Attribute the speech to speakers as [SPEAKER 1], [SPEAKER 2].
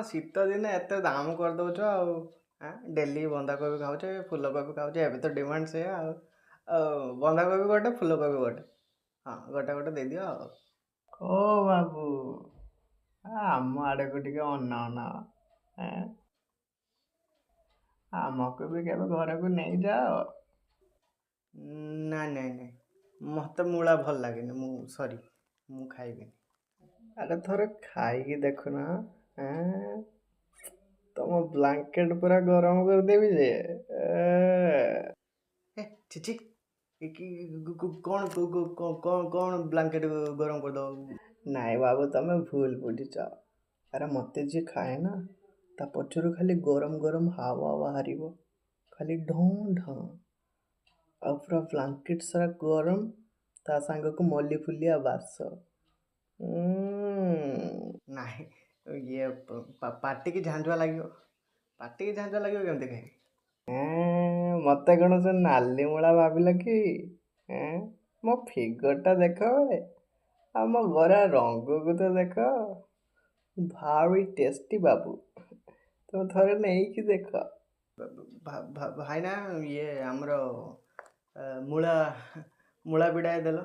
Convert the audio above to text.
[SPEAKER 1] ହଁ, ଶୀତ ଦିନେ ଏତେ ଦାମ କରିଦେଉଛ ଆଉ। ଆଁ, ଡେଲି ବନ୍ଧାକୋବି ଖାଉଛେ, ଫୁଲକୋବି ଖାଉଛେ, ଏବେ ତ ଡିମାଣ୍ଡ ସେଇଆ ଆଉ। ଆଉ ବନ୍ଧାକୋବି ଗୋଟେ, ଫୁଲକୋବି ଗୋଟେ, ହଁ, ଗୋଟେ ଗୋଟେ ଦେଇଦିଅ ଆଉ।
[SPEAKER 2] ଓ ବାବୁ, ଆମ ଆଡ଼କୁ ଟିକେ ଅନାଉନ। ଏଁ, ଆମକୁ ବି କେବେ ଘରକୁ ନେଇଯାଅ।
[SPEAKER 1] ନାଇଁ ନାଇଁ ନାଇଁ, ମୋତେ ମୂଳା ଭଲ ଲାଗେନି, ମୁଁ ସରି, ମୁଁ ଖାଇବିନି।
[SPEAKER 2] ଆରେ ଥରେ ଖାଇକି ଦେଖୁନ। ଏଁ, ତମ ବ୍ଲାଙ୍କେଟ ପୁରା ଗରମ କରିଦେବି ଯେ।
[SPEAKER 1] ଏ ଛି, କି କ'ଣ କ'ଣ କ'ଣ ବ୍ଲାଙ୍କେଟ ଗରମ କରିଦେବ?
[SPEAKER 2] ନାଇଁ ବାବୁ, ତମେ ଭୁଲ ବୁଝିଛ। ଆରେ ମୋତେ ଯିଏ ଖାଏ ନା, ତା ପଛରୁ ଖାଲି ଗରମ ଗରମ ହାୱା ବାହାରିବ, ଖାଲି ଢଁ ଢଁ, ଆଉ ପୁରା ବ୍ଲାଙ୍କେଟ ସାରା ଗରମ, ତା ସାଙ୍ଗକୁ ମଲ୍ଲି ଫୁଲିଆ ବାସ।
[SPEAKER 1] ନାହିଁ, ଇଏ ପାଟିକି ଝାଞ୍ଜୁଆ ଲାଗିବ। ପାଟିକି ଝାଞ୍ଜୁଆ ଲାଗିବ, କେମିତି ଖାଇବି?
[SPEAKER 2] ମତେ କ'ଣ ସେ ନାଲି ମୂଳା ଭାବିଲ କି? ଏଁ, ମୋ ଫିଗରଟା ଦେଖ ବେ, ଆଉ ମୋ ଗୋରା ରଙ୍ଗକୁ ତ ଦେଖ। ଭାରି ଟେଷ୍ଟି ବାବୁ, ତମେ ଥରେ ନେଇକି ଦେଖ।
[SPEAKER 1] ଭାଇନା, ଇଏ ଆମର ମୂଳା, ମୂଳା ବିଡ଼ାଏ ଦେଲ।